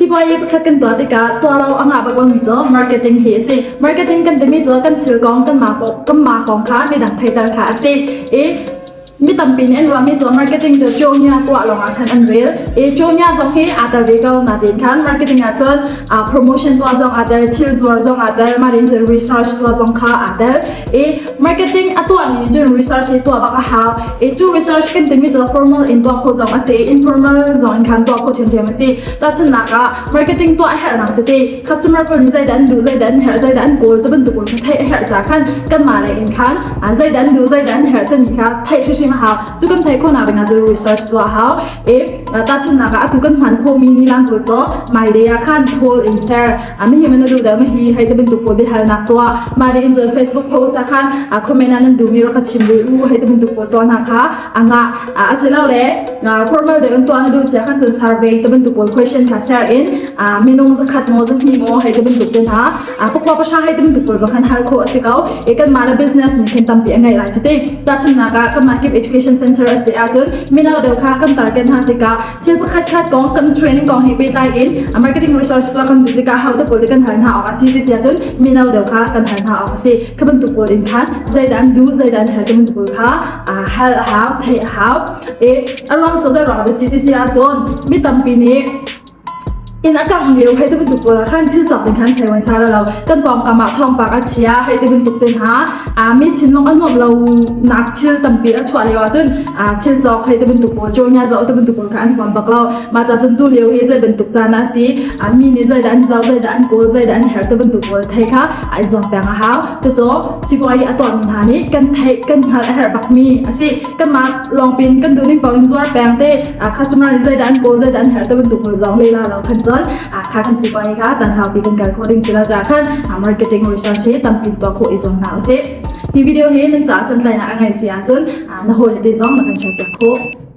Sipuazi pakhat kan tuah tikah tuah lo a ngah bak lomi cu marketing hi a si. Marketing kan timi cu kan thil kong kanmah kanmah kong kha midang theihter kha a si. I mi tampi nih an ruahmi cu marketing cu cawhnia tuah lawngah khan an rel. I cawhnia zong hi aa tel ve ko. Nain khan marketing ah cun promotion tuah zong aa tel, thil zuar zong aa tel, mah cun research tuah zong kha aa tel. I marketing a tuahmi nih cun research hi tuah bak a hau. I cu research kan timi cu formal in tuah khawh zong a si i informal zong in khan tuah khawh ṭhiamṭhiam a si. Tahchunhnak ah marketing tuah a herhnak cu ti customer pawl nih zeidah an duh, zeidah an herh, zeidah an kawl ti bantuk pawl kha theih a herh caah khan kanmah lei in khan zeidah an duh, zeidah an herh timi kha theih hrimhrim a hau. Cu kan theih khawhnak dingah cun research tuah a hau. I tahchunhnak ah atu kan hman khawhmi nilang pawl cu hmailei ah khan poll in ser. Mi hi man na duh deuh, mi hi hei ti bantuk pawl biahalnak tuah. Mah nih in cun Facebook post ah khan comment ah nan duhmi rak ka chim rih u hei ti bantuk pawl tuah hna kha a ngah. Asilole formal deuh in tuah na duh sia khan cun survey ti bantuk pawl question kha ser in minung zakhat maw zahnih maw hei ti bantuk te hna pakua pahra hei ti bantuk pawl zong khan hal khawh a si ko. I kanmah le business nih khin tampi a ngeih lai cu ti. Tahchunhnak ah kanmah kip education center a si ahcun mino deuh kha kan target hna tikah thil pakhat khat kong kan training kong he pehtlai in marketing research tuah kan duh tikah ho te pawl te kan hal hna awk a si ti si ahcun mino deuh kha kan hal hna awk a si. Kha bantuk pawl in khan zeidah an duh zeidah an herh ti bantuk pawl kha hal a hau theih a hau. I a ruang cu zei ruang dah si ti si ahcun mi tampi nih Inn a kangh lio hei ti bantuk pawl ah khan thil cawk ding khan sei sa lo kan pawngkam ah thawngpang a chia hei ti bantuk te hna mi thinlung a nuamh lo nak thil tampi a chuah lio ahcun thil cawk hei ti bantuk pawl cawnya zoh ti bantuk pawl kha an huam bak lo mah ca cun tu lio hi zei bantuk caan ah si mi nih zeidah an zoh zeidah an kawl zeidah an herh ti bantuk pawl thei kha ai zuam peng a hau cucu sipuai a tuahmi hna nih kan theih kan hngalh a herh bakmi a si kanmah lawngpin kan duh ning paoh in zuar peng te customer nih zeidah an kawl zeidah an herh te bantuk pawl zong lehla lo khan cun kha kan sipuai kha caan saupi kan kal khawh ding si lo caah khan marketing research hi tampi tuah khawh i zuam hna usih. Hi video hi nan caah santlainak a ngeih si ahcun na hawile te zong na kan share piak khawh.